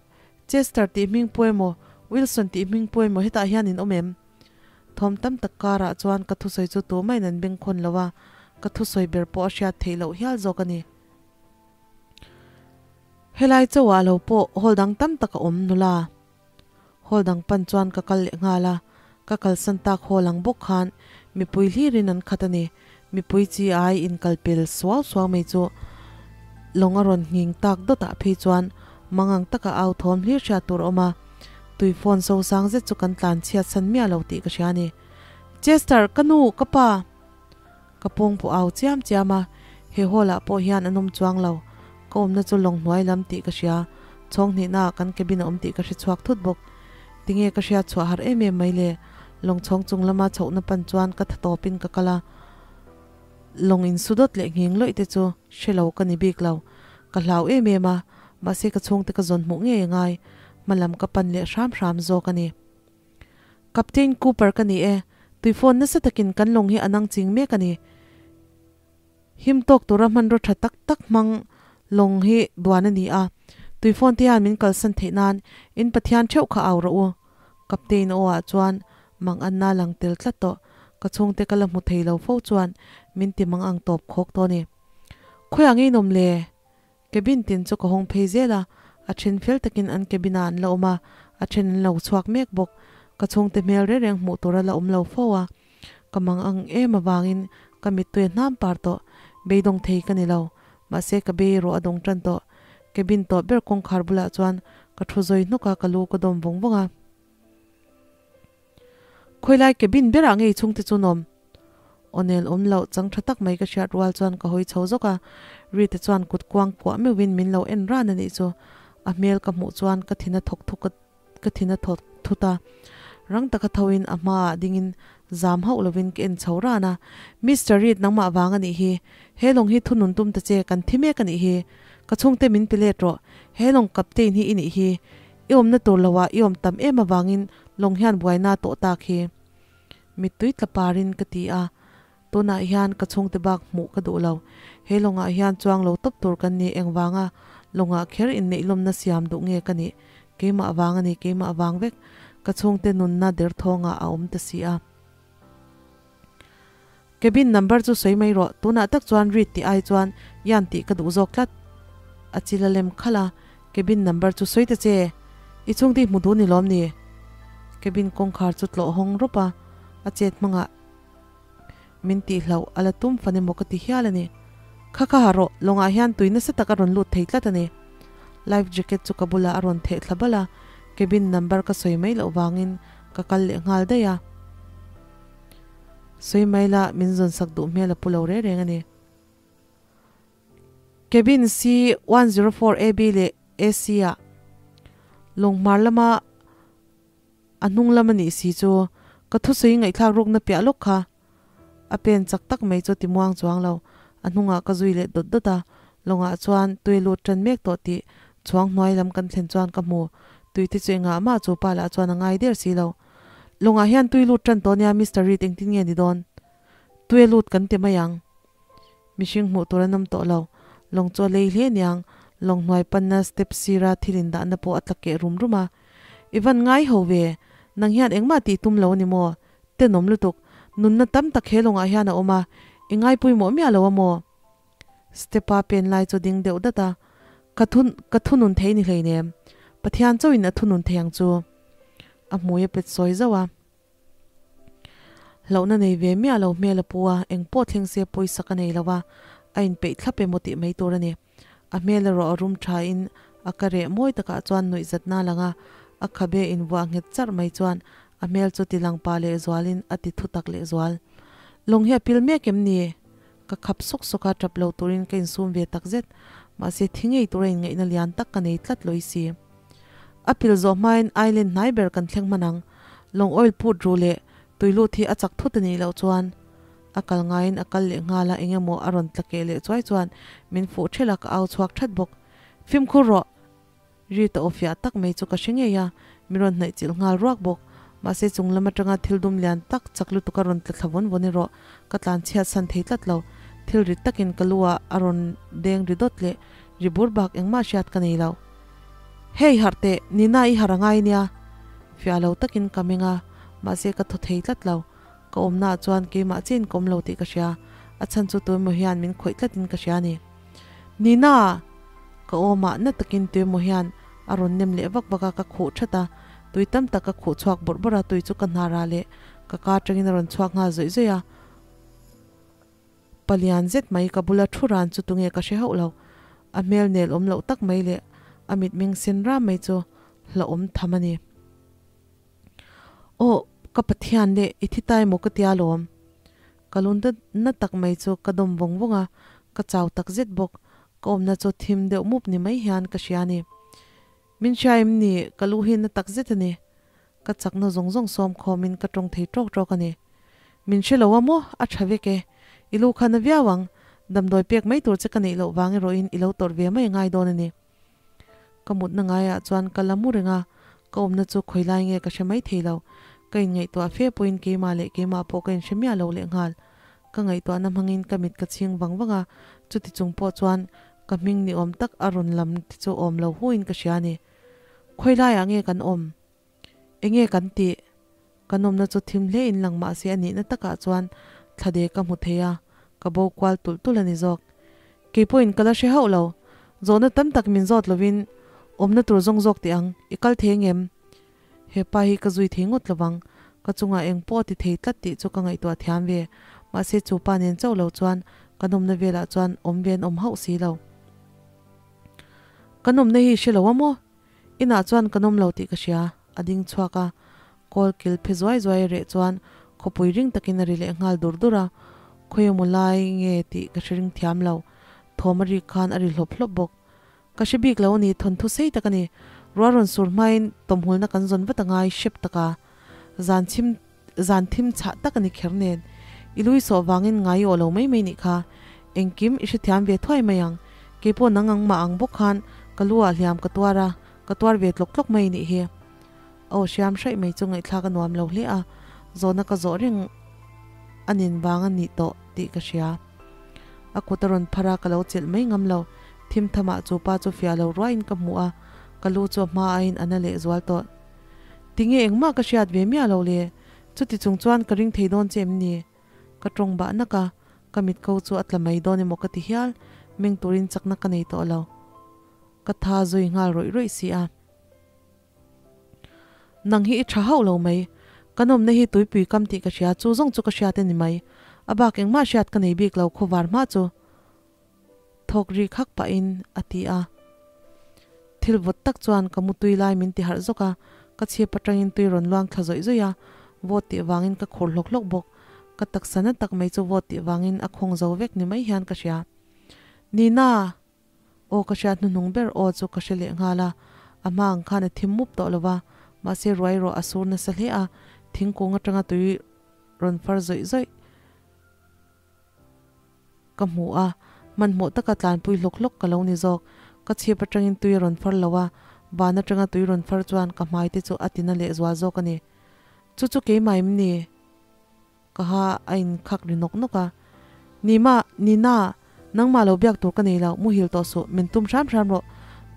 Chester tih hming pu emaw, Wilson tih hming pu emaw hetah hian in awm em? Thawm tam tak karah chuan ka thusawi chu tumah in an bengkhawn lo a, ka thusawi ber pawh a hriat theih loh hial zawk a ni. Helai chauhah lo pawh hall dang tam tak a awm nula. Hall dang pan chuan ka kal leh nghal a, ka kalsan tak hall ang bawk khan mipui hlirin an khat a ni. Mipui chi ai inkal pel suau suau mai chu lawng a rawn nghing tak dawtah phei chuan mangang taka au thawm hlir hriat tur a awm a, tui phone so sang zet chu kan tlan chhiat san miah lo tih ka hria a ni. Chester, ka nu, ka pa! Ka pawng pawh au chiam chiam a, he hall ah pawh hian an awm chuang lo. Ka awmna chu lawng hnuai lam tih ka hria, chhawng hnihna ah kan cabin a awm tih ka hre chhuak thut bawk. Tinge ka hriat chhuah har em em mai le? Lawng chhawng chung lama chhohna pan chuan ka tha tawpin ka kal a, lawng in su dawt leh nghing lawih te chu hre lo ka ni bik lo. Ka hlau em em a, mahse ka chhungte ka zawn hmuh ngei a ngai, hma lam ka pan leh hram hram zawk a ni. Captain Cooper ka ni e, tui phone nasa takin kan lawng hi a nang ching mek a ni. Him tawk tura hmanraw tha tak tak hmang lawng hi duan a ni a, tui phone te hian min kalsan theih nan in Pathian theuh kha au rawh u. Captain aw ah chuan mang anna lang tel tlat tawh, ka chhungte ka la hmu thei lo fo chuan min ti mang ang tawp khawk tawh a ni. Khawiah ngei nawm le? Cabin tin chu ka hawng phei zel a, a then fel takin an cabin ah an la awm a, a then an lo chhuak mek bawk. Ka chhungte hmel reng reng hmuh tur a la awm lo fo a, ka mang ang em avangin ka mittui a hnam par tawh, beidawng thei ka ni lo, mahse ka bei erawh a dawng tan tawh. Cabin tawp ber kawngkhar bulah chuan ka thu zawi hnawk a, ka lu ka dawm vawng vawng a. Khawilai cabin berah ngei chhungte chu nawm Awnel awm loh chang tha tak mai ka hriat rual chuan ka hawi chho zawk a, Rita chuan kut kuang kuah meuhin min lo en ran a nih chu. A hmel ka hmuh chuan ka thin a thawk thuk ka thin a thawk thut a, rang taka thoin a hmaah dingin zam hauh lovin ka en chho ran a, Mister Reid nangmah vang a nih hi, he lawng hi thunun tum ta che kan thi mek a nih hi, ka chhungte min pe let rawh, he lawng captain hi i nih hi, i awmna tur loah i awm tam em avangin lawng hian buaina tawh tak hi. Mittui tla parin ka ti a, tunah hian ka chhungte bak hmuh ka duh lo. He lawngah hian chuang lo tawp tur kan ni, engvanga lawngah kher inneih lawmna siam duh nge ka nih? Keimah vang a ni, keimah vang vek. Ka chhungte nunna derthawngah a awm ta si a. Cabin number chu sawi mai rawh, tunah tak chuan read tih ai chuan yan tih ka duh zawk tlat. A chil a lem khalh a, cabin number chu sawi ta che, i chhungte i hmu duh ni lawm ni? Cabin kawngkhar chu tlawh hawng rawp a, A chet hmangah min tihhlauh a la tum fan emaw ka ti hial a ni. Kha kha ha rawh, lawngah hian tui nasa tak a rawn lut thei tlat a ni. Life jacket chu ka bulah a rawn theh thla bal a, cabin number ka sawi mai loh vangin ka kal leh nghal daih a. Sawi mai la, min zawn sak duh hmel a pu lo reng reng a ni. Cabin C104 AB leh AC ah Lunghmar lama a hnung lam a nih si chu ka thusawi ngaihthlak rukna piah lawk kha a pen chak tak mai chu timuang chuang lo. A hnungah ka zui leh dawt dawt a, lawngah chuan tui lut tan mek tawh tih chhuang hnuai lam kan thlen chuan ka hmu. Tui te chu engah mah chu pa lah chuan a ngai der si lo. Lawngah hian tui lut tan tawh nia Mister Reid engtin nge ni dawn? Tui a lut kan ti mai ang. Mihring hmuh tur an awm tawh lo. Lawng chu a lei hle niang. Lawng hnuai panna step sira thil indahna pawh a tla keh rum rum a. I van ngai ho ve. Nang hian engmah tih tum lo a ni maw? Tenawm lutuk. Nunna tam tak he lawngah hian a awm a. I ngaipawimawh miah lo a maw? Step a pen lai chu ding deuh dat a. Ka thu ka thunun thei ni hleinem. Pathian chauhin a thunun thei ang chu. A hmui a pet sawi zauh a. Hlauhna nei ve miah lo hmel a pu a, eng pawh thleng se pawisa ka nei lo a, a inpeih thlap emaw tih mai tur a ni. A hmel erawh a rum thain a ka reh mawi takah chuan nuihzatna a lang a, a khabe invuah nghet charh mai chuan a hmel chu tilang pah lehzualin a ti thutak lehzual. Lawng hi a pil mek em ni? Ka khap sawk sawk a, tap lo turin ka insum ve takzet. Mahse thi ngei tura inngaihna lian tak ka nei tlat lawih si. A pil zawh hmain island hnai ber kan thleng hman ang. Lawng oil put ru leh tui lut hi a chak thut a nih loh chuan a kal ngaiin a kal leh nghal a, eng emaw a rawn tla keh leh chuai chuan min fuh ṭhelh a, ka au chhuak ṭhat bawk. Fimkhur rawh! Rita aw fiah tak mai chu ka hre ngei a, min rawn hnaih chilh nghal ruak bawk. Mahse chung lam aṭanga thil dum lian tak chak lutuk a rawn tla thla vawn vawn erawh ka tlan chhiat san thei tlat lo. Thil rit takin ka lu ah a rawn deng ri dawt leh ri bur bak engmah hriat ka nei lo. Hei harh teh, Nina i harh a ngai nia. Fiah lo takin ka meng a, mahse ka thaw thei tlat lo. Ka awmnaah chuan keimah chiin ka awm lo tih ka hria, a chhan chu tuemaw hian min khawih tlatin ka hria a ni. Nina! Ka awmah na takin tuemaw hian a rawn nem leh vak vak a, ka khuh that a, tui tam tak ka khuh chhuak bawrh bawrh a, tui chu ka hnarah leh ka ka atangin a rawn chhuak nghal zawih zawih a. Palian zet mai ka bula thu ran chu tunge ka hre hauh lo. A hmel nel awm loh tak mai leh a mitmeng sen ram mai chu hlauhawm tham a ni. Aw, ka Pathian leh i thi tai maw ka tia lawm. Ka lun na tak mai chu ka dawm vawng vawng a, ka chau tak zet bawk. Ka awmna chu thim deuh mup ni mai hian ka hria a ni. Min hria em ni, ka lu hi na tak zet a ni. Ka chakna zawng zawng sawm khawmin ka tawng thei tawk tawk a ni. Min hre lo a maw? A tha vek e. I lu kha na viau ang. Damdawi pek mai tur che ka neih loh vang erawhin i lo tawrh ve mai a ngai dawn a ni. Ka mutna ngaiah chuan ka la mu reng a, ka awmna chu khawi lai nge ka hre mai thei lo. Ka inngaihtuah fe pawhin keimah leh keimah pawh ka inhre miah lo lehnghal. Ka ngaihtuahna hmangin ka mit ka chhing vang vang a, chuti chung pawh chuan ka hming ni awm tak a rawn lam te chu awm lo huin ka hria a ni. Khawi laiah nge kan awm? Enge kan tih? Kan awmna chu thim hle in lang mahse a nihna takah chuan thlade ka hmu thei a, ka bo kual tulh tulh a ni zawk. Kei pawhin ka la hre hauh lo. Zawhna tam tak min zawt lovin awmna tur zawng zawk teh ang, i kal thei angem? He pa hi ka zui thei ngawt lovang, ka chungah eng pawh a ti thei tlat tih chu ka ngaihtuah thiam ve. Mahse chu pa nen chauh lo chuan kan awmna velah chuan awm ve an awm hauh si lo. Kan awmna hi i hre lo a maw? Inah chuan kan awm lo tih ka hria, a ding chhuak a. Kawl kil phe zuai zuai reh chuan khawpui ring takin a ri leh nghal dur dur a. Khawi emaw lai nge tih ka hre ring thiam lo. Thawm a rik khan a ri hlawp hlawp bawk. Ka hre bik lo a ni, thawnthu sei tak a ni. Ruah rawn sur hmain tawmhulna kan zawn vat a ngai hrep tak a. Zan chhim zan thim chhah tak a ni kher nen. I lui sawh vangin ngai aw lo mai mai nih kha. Engkim i hrethiam ve thuai mai ang. Keipawh nang ang mah ang bawk khan ka lu ah hliam ka tuar a, ka tuar ve tlawk tlawk mai nih hi. Aw hriam hraih mai chu ngaihthlak a nuam lo hle a, zawhna ka zawh reng a nin vang a nih tawh tih ka hria. A kut a rawn phar a, ka lo chelh mai ngam lo. Thim thamah chu pa chu fiah lo ruaiin ka hmu a, ka lu chu a hma aiin a na lehzual tawh. Tinge engmah ka hriat ve miah lo le? Chuti chung chuan ka ring thei dawn che em ni? Ka tawng bah nak a, ka mit ko chu a tla mai dawn emaw ka ti hial, meng turin chakna ka nei tawh lo. Ka tha zui nghal rawih rawih si a. Nang hi i tha hauh lo mai. Kan awmna hi tuipui kam tih ka hria, chu zawng chu ka hriat a ni mai. A bak engmah hriat ka nei bik lo khuvar hma chu thawk ri khak pahin a ti a. Thil vawt tak chuan ka mutui lai min ti harh zawk a, ka chhip atangin tui rawn luang thla zawih zawih a, vawt tih vangin ka khur hlawk hlawk bawk. Ka taksa na tak mai chu vawt tih vangin a khawng zo vek ni mai hian ka hria. Nina! Aw ka hriat hnuhnung ber aw chu ka hre leh nghal a, a hma ang khan a thim mup tawh lo va, mahse ruai erawh a sur nasa hle a, thingkung atanga tui rawn far zawih zawih ka hmu a, hmanhmawh taka tlanpui hlawk hlawk ka lo ni zawk. Ka chhip atangin tui a rawn far lo a, van atanga tui rawn far chuan ka hmai te chu a tina leh zual zawk a ni. Chu chu keimah em ni? Ka ha a inkhak ri nawk nawk a. Nima, Nina, nangmah lo biak tur ka nei lo, muhil tawh suh, min tum hram hram rawh,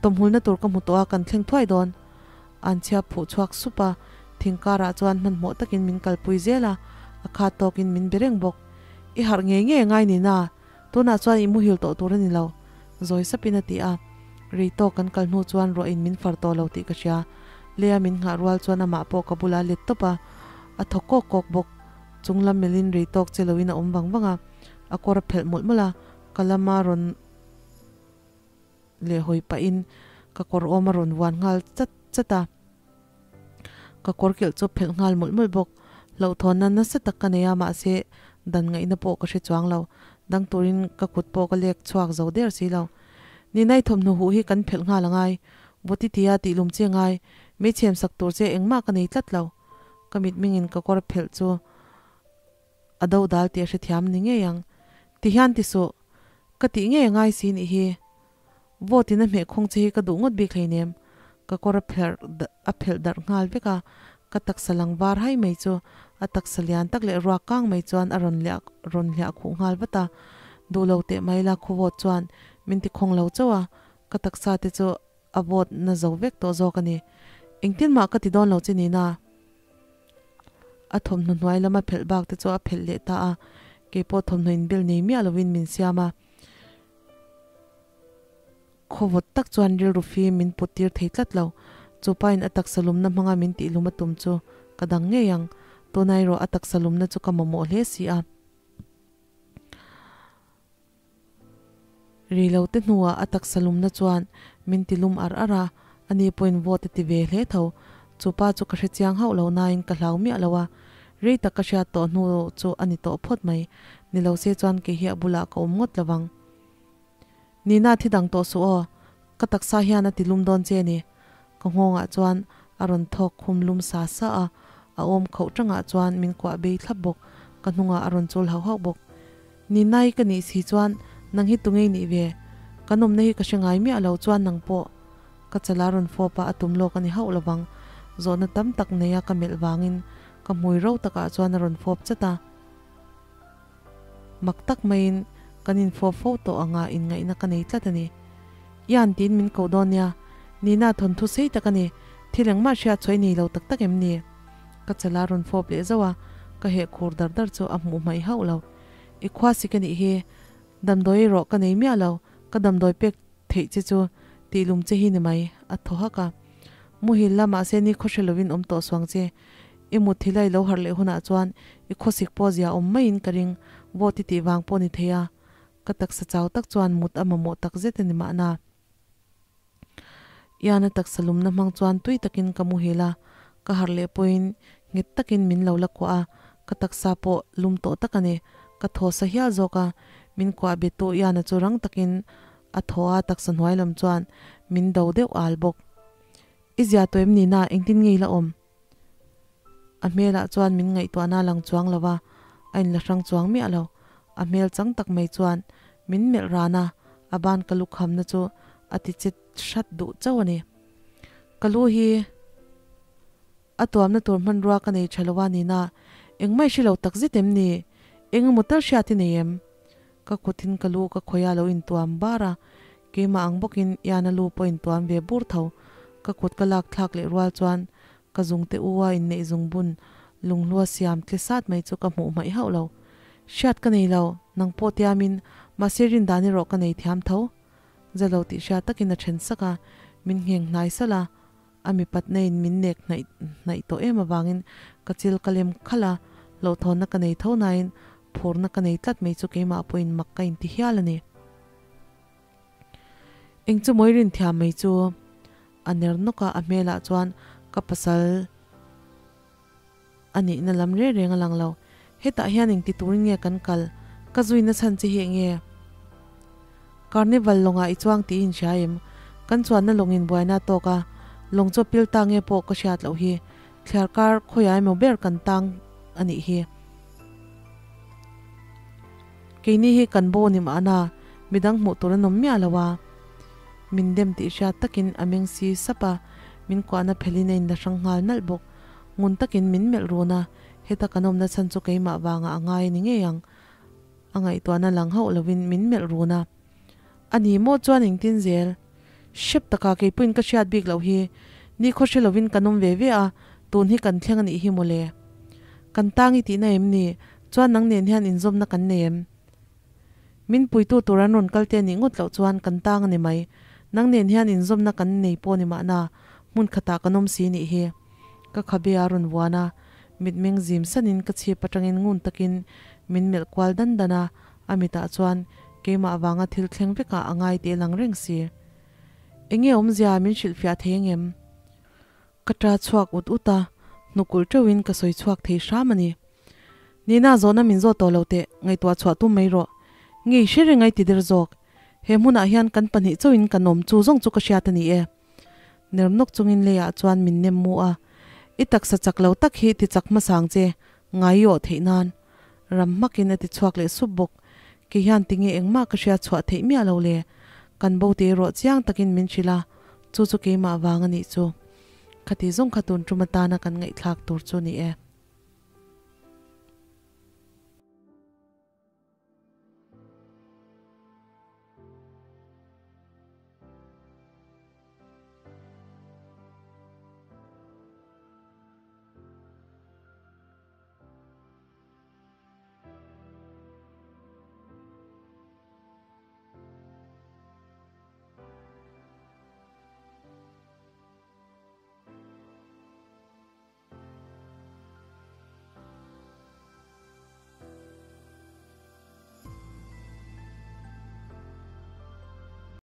tawmhulna tur ka hmu tawh a, kan thleng thuai dawn. An chhia phuh chhuak sup a, thing karah chuan hmanhmawh takin min kalpui zel a, a khat tawkin min be reng bawk. I harh ngei ngei angai Nina, tunah chuan i muhil tawh tur a ni lo, zawi sapin a ti a. Rei tawk kan kal hnu chuan ruahin min far tawh lo tih ka hria. Lea min nghah rual chuan amah pawh ka bulah let tawp a, a thaw kawk kawk bawk. Chung lam melhin rei tawk che loin a awm vang vang a, a kawr a phelh mawlh mawlh a, ka lama rawn leh hawi pahin ka kawr awm a rawn vuan nghal chat chat a, ka kawr kilh chu phelh nghal mawlh mawlh bawk. Hlauhthawnna nasa tak ka nei a, mahse dan ngaihna pawh ka hre chuang lo, dang turin ka kut pawh ka lek chhuak zo der si lo. Ninai thawmhnaw huh hi kan phelh nghal angai, vawti tia tih lum che ngai, meichhem sak tur che engmah ka nei tlat lo. Ka mitmingin ka kawr phelh chu a do dal tih a hrethiam ni ngei ang. Ti hian ti suh, ka tih ngei a ngai si nih hi. Vote in a hmeh khawng che hi ka duh ngawt bik hleinem. Ka kawr a phelh a phelh darh nghal vek a, ka taksa lang var hai mai chu a taksa lian tak leh ruak kang mai chuan a rawn liah rawn hliah khuh nghal vat a. Duh lo teh mai la khaw vote chuan min ti khawng lo chauh a, ka taksa te chu A vote na zo vek tawh zawk a ni. Engtin mah ka ti dawn lo che nina. A thawmhnaw hnuai lama phelh bak te chu a phelh leh ta a, keipawh thawmhnaw inbel nei miah lovin min siam a. Khaw vawt tak chuan rilru fim min put tir thei tlat lo. Chu pain a taksa lumna hmanga min tih lum a tum chu ka dang ngei ang. Tuna erawh a taksa lumna chu ka mamawh hle si a. Ri lo te hnuah a taksa lumna chuan min ti lum ar ar a, ani pawhin vote a ti ve hle tho. Chu pa chu ka hre chiang hauh lo nain ka hlau miah lo a, rei tak ka hriat tawh hnu chu a ni tawh phawt mai. Ni lo se chuan kei hi a bulah ka awm ngawt lo vang. Nina thi dang tawh suh aw, ka taksa hian a ti lum dawn che ni. Ka nghawngah chuan a rawn thawk khum lum sa sa a, a awm khauh tangah chuan min kuah bei thlap bawk, ka hnungah a rawn chul hauh hauh bawk. Ni nai ka nih si chuan nang hi tungei nih ve? Kan awmna hi ka hre ngai miah lo chuan nang pawh ka chala rawn fawp a, a tum lawk a ni hauh lovang. Zawhna tam tak neia ka melh vangin ka hmui ro takah chuan a rawn fawp chat a. Mak tak maiin kan infawp fo tawh anga inngaihna ka nei tlat a ni. Ian tiin min koh dawn nia, Nina thawnthu sei tak a ni, thil engmah hriat chhuah i nei lo tak tak em ni? Ka chala rawn fawp leh zauh a, ka heh khur dar dar chu a hmuh hmaih hauh lo. I khua si ka nih hi, damdawi erawh ka nei miah lo, ka damdawi pek theih che chu tih lum che hi ni mai, a thaw hak a. Muhil la mahse ni khaw hre lovin awm tawh suang che. I mut hi lai lo harh leh hunah chuan i khawsik pawh zia awm maiin ka ring, vote i tih vang pawh ni thei a. Ka taksa chau tak chuan mut a mamawh tak zet a ni mahna. Ian a taksa lumna hmang chuan tui takin ka muhil a, ka harh leh pawhin nghet takin min lo la kuah a, ka taksa pawh lum tawh tak a ni. Ka thaw sa hial zawk a, min kuah bet tu Ian-a chu rang takin a thaw a, taksa hnuai lam chuan min do deuh al bawk. I zia tawh em ni na, engtin nge i la awm? A hmelah chuan min ngaihtuahna a lang chuang lo va, a inla hrang chuang miah lo. A hmel chang tak mai chuan min melh ran a, a ban ka lu khamna chu a ti che hrat duh chauh a ni. Ka lu hi a tuamna tur hmanrua ka nei tha lo a nina, engmah i hre lo tak zet em ni? Eng emaw tal hriat i nei em? Ka kutin ka lu ka khawih a lo intuam bar a, keimah ang bawkin Iana lu pawh intuam ve bur tho. Ka kut ka lak thlak leh rual chuan ka zungte u a inneih zungbun lunghlua siam tle sat mai chu ka hmuh hmaih hauh lo. Hriat ka nei lo, nang pawh tiamin, mahse rindan erawh ka nei thiam tho. Zalo tih hriat takin a then sak a, min ngheng hnai salh a. A mipatna in min nek hnaih hnaih tawh em avangin ka chil ka lem khalh a, hlauhthawnna ka nei tho nain phurna ka nei tlat mai chu keimah pawhin mak ka inti hial a ni. Eng chu mawi rin thiam mai chu a ner nawk a, a hmelah chuan ka pasal a nihna lam reng reng a lang lo. Hetah hian engti turin nge kan kal? Ka zuina chhan che hi enge? Carnival lawngah i chuang tih i inhria em? Kan chuanna lawngin buaina a tawk a, lawng chu a pil ta nge pawh ka hriat loh hi. Thliar kar khawiah emaw ber kan tang a nih hi. Keini hi kan bo ni mahna midang hmuh tur an awm miah lo a. Min dem tih hriat takin a meng si sap a, min kuahna phelin a inla hrang nghal nalh bawk. Ngun takin min melh run a, heta kan awmna chhan chu keimah vangah a ngai a ni ngei ang. A ngaihtuahna lang hauh lovin min melh run a. A ni maw chuan engtin zel? Hrep taka keipuiin ka hriat bik loh hi. Ni khaw hre lovin kan awm ve ve a, tun hi kan thleng a nih hi mawle. Kan tang i tihna em ni? Chuan nang nen hian inzawmna kan nei em? Min puitu tur an rawn kal te nih ngawt loh chuan kan tang a ni mai. Nang nen hian inzawmna kan nei pawh ni mahna, hmun khatah kan awm si nih hi. Ka khabe a rawn vuan a, mitmeng zim sanin ka chhip atangin ngun takin min melh kual dan dan a, a mitah chuan keimah vanga thil thleng vekah a ngai teh lang reng si. Enge awmzia min hrilhfiah thei angem? Ka ta chhuak ut ut a, hnukulh teuhin ka sawi chhuak thei hram a ni. Nina zawhna min zawt tawh lo teh, ngaihtuah chhuah tum mai rawh. Ngei hre reng ai ti der zawk. He hmunah hian kan pahnih chauhin kan awm chu zawng chu ka hriat a ni e. Ner nawk chungin leiah chuan min nem mu a, I taksa chak lo tak hi ti chak hmasa ang che, ngai i awh theih nan. Ram hmakin a ti chhuak leh sup bawk. Kei hian tinge engmah ka hriat chhuah theih miah lo le. Kan bo te erawh chiang takin min hrilh a, chu chu keimah vang a nih chu. Khati zawng kha tun tum atana kan ngaihthlak tur chu ni e.